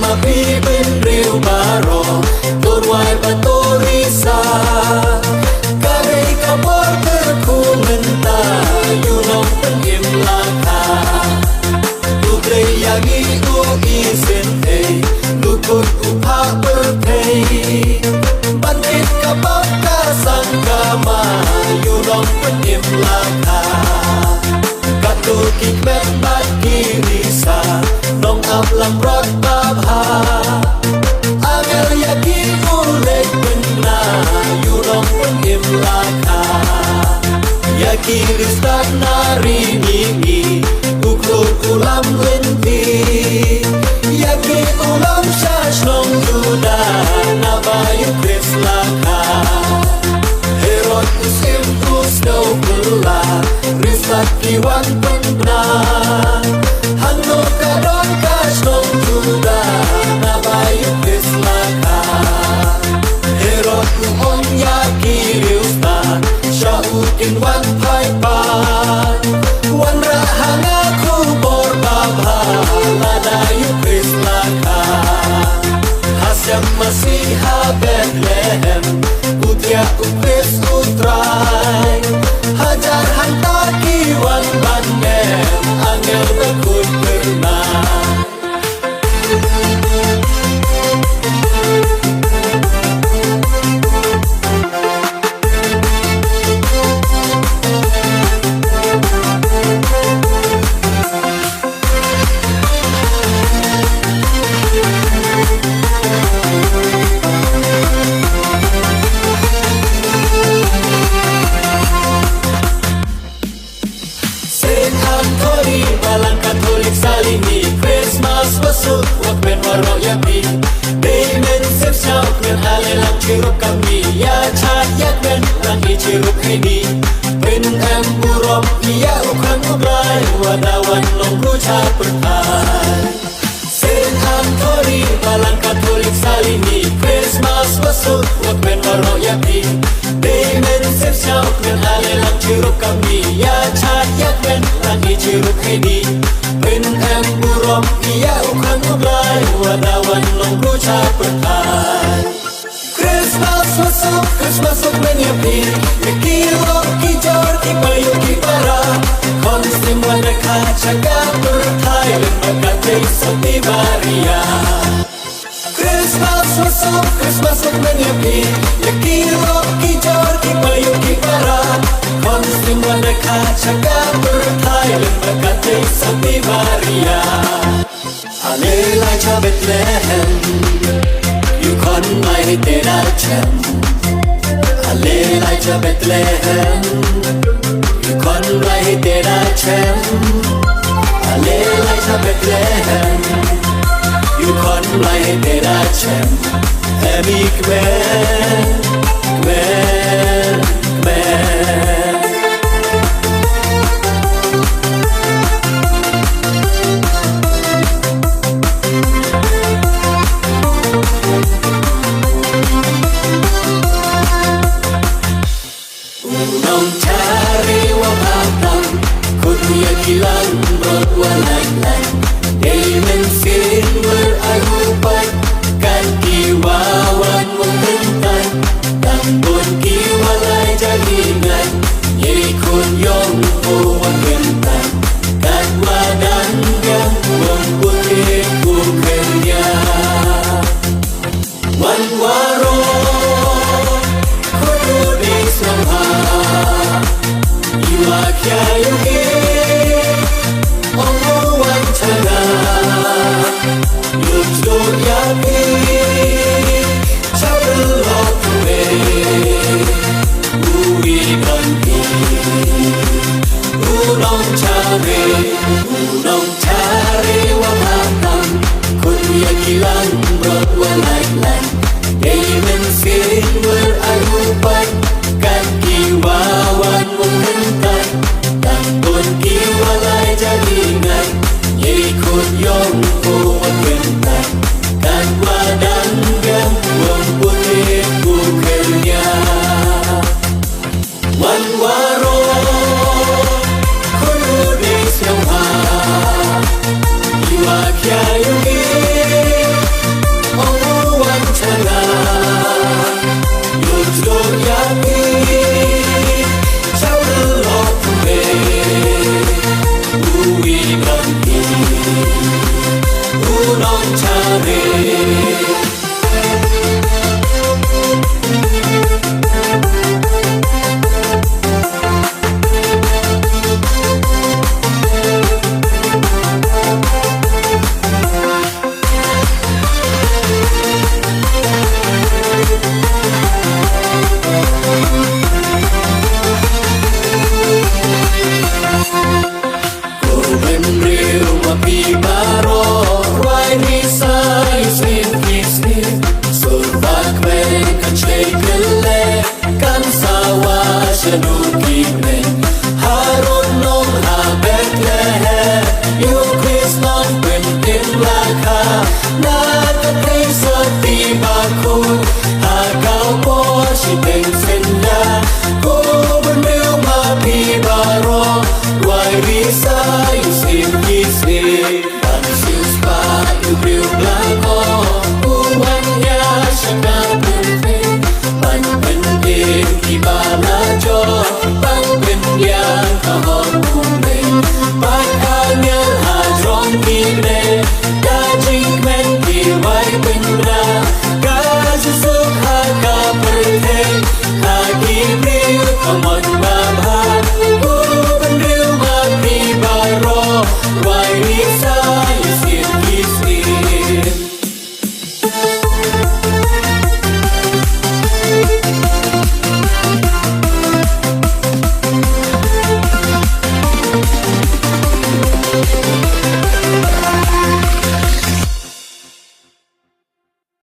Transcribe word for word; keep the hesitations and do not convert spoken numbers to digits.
Ma phi bynriew baroh, to rwai bad to risa. Ka dei ka por kyrkhu mynta, ïa u nongpynim lakha. U Trai ïa ngi u isynei, u kut u phah pyrthei. Ban kit ka pop ka sang ka ma, ïa u nongpynim lakha. Katto ki kmen bad ki risa, nong ap langbrot babha. Angel ïa ki u leit pynbna, ïa u nongpynim lakha. Ïa ki riewstad na ri mihngi, u khlur u lam lynti. Ïa ki u lam sha shnong Juda, naba ïa u Khrist lakha. Herod u syiem u sngewphylla, riewstad ki wan pynbna. Hangno ka don ka shnong Juda, naba ïa u Khrist lakha. Herod u ong ïa ki riewstad, sha u kin wan phai pat. Wanrah ha nga khubor babha, lada ïa u Khrist lakha. Ha Sem Masi ha Bethlehem, u thiah u Khrist u Trai. Hajar hangta ki wan ban mem, angel bakhuid kyrmen. Saint Anthony, balang Katholik Salini, Christmas wa suk, wa kmen waroh ïa phi. Dei men sep sha u kmen, ale lang chirup kamni, ïa chad ïa kmen, lang i chirup heini. Pyn em burom ïa u Khang u Blai, wa da wan long bru cha pyrthai. Saint Anthony, balang Katholik Salini, Christmas wa suk, wa kmen waroh ïa phi. Dei men sep sha u kmen, ale lang chirup kamni, ïa chad ïa kmen, lang i chirup heini. Pyn em burom ïa u Khang u Blai, wa da wan long bru cha pyrthai. Christmas wa suk, Christmas wa kmen ïa phi. Ïa ki lok ki jor, ki paidbah ki para, khun syiem wa da kha cha ka pyrthai, lyngba ka Trai Santi Maria. Christmas wa suk, Christmas wa kmen ïa phi. Ïa ki lok ki jor, ki paidbah ki para, khun syiem wa da kha cha ka pyrthai, lyngba ka Trai Santi Maria. Ale lai cha Bethlehem, ïa u khun Blai hi te da chem. Ale lai cha Bethlehem, ïa u khun Blai hi te da chem. Ale lai cha Bethlehem, ïa u khun Blai hi te da chem. Em i kmen, kmen, kmen. U nongtharai wa bha tam, khun ïa ki langbrot wa lait lait. Dei mynsiem wer ai u pait, kat ki wa wan u kyntait. Tang bun ki wa lai jali ngai, ïa i khun ïong u wa kyntait. Kat wa dang biang u ong u tip u khyndiat. Wan waroh, khun u dei sngewbha. I wa khia ïa u ki, ong u wan cha nga. Lut lut ïa phi, cha u lok u wei. U i don phi, u nongtharai, u nong Tharai wa bha tam, khun ïa ki langbrot wa lait lait. Dei mynsiem wer ai u pait, kat ki wa wan u kyntait. Tang bun ki wa lai jali ngai, ïa i khun ïong u wa kyntait. Kat wa dang biang u ong u tip u khyndiat. Wan waroh, khun u dei sngewbha. I wa khia ïa u ki, Na